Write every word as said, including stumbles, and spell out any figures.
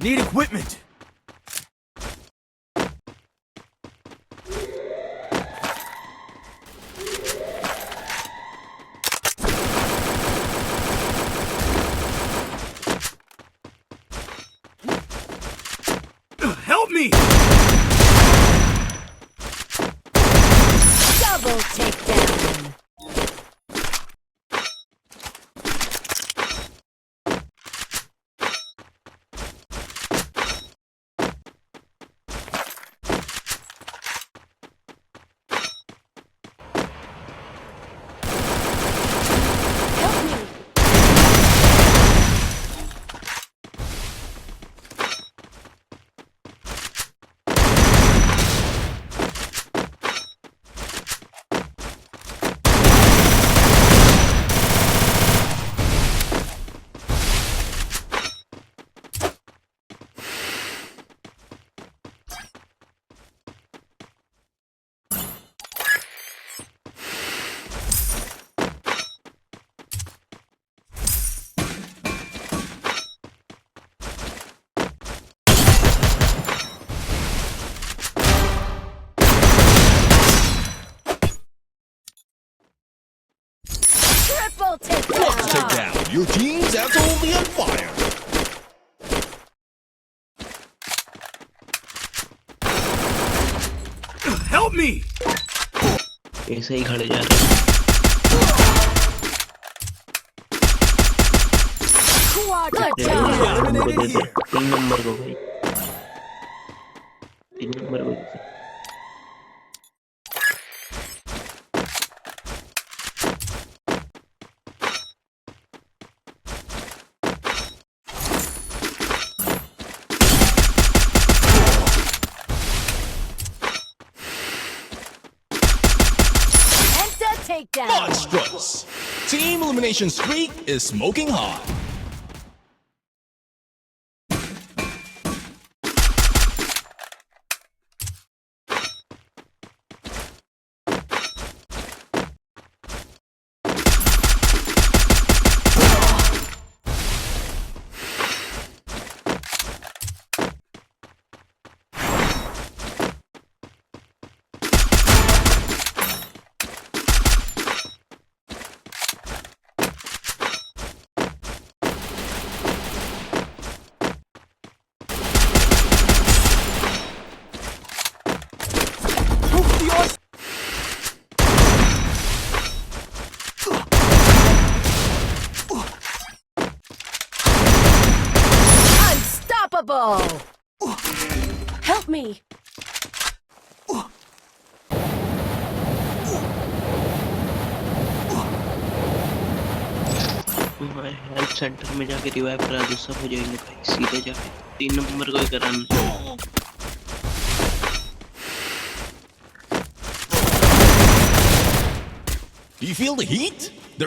Need equipment. Help me! Double takedown. Triple takedown. Takedown. Your team's absolutely on fire. Help me! ऐसे ही खड़े जा रहे हैं। Quadra इतने down. Eliminated here. तीन नंबर को भाई, तीन नंबर को। Enter takedown. Monstrous. Team elimination streak is smoking hot. Unstoppable! Help me! मैं हेल्थ सेंटर में जाके रिवाइव करा दूं, सब हो जाएंगे भाई। सीधा जाके तीन नंबर को ही कराना। Do you feel the heat?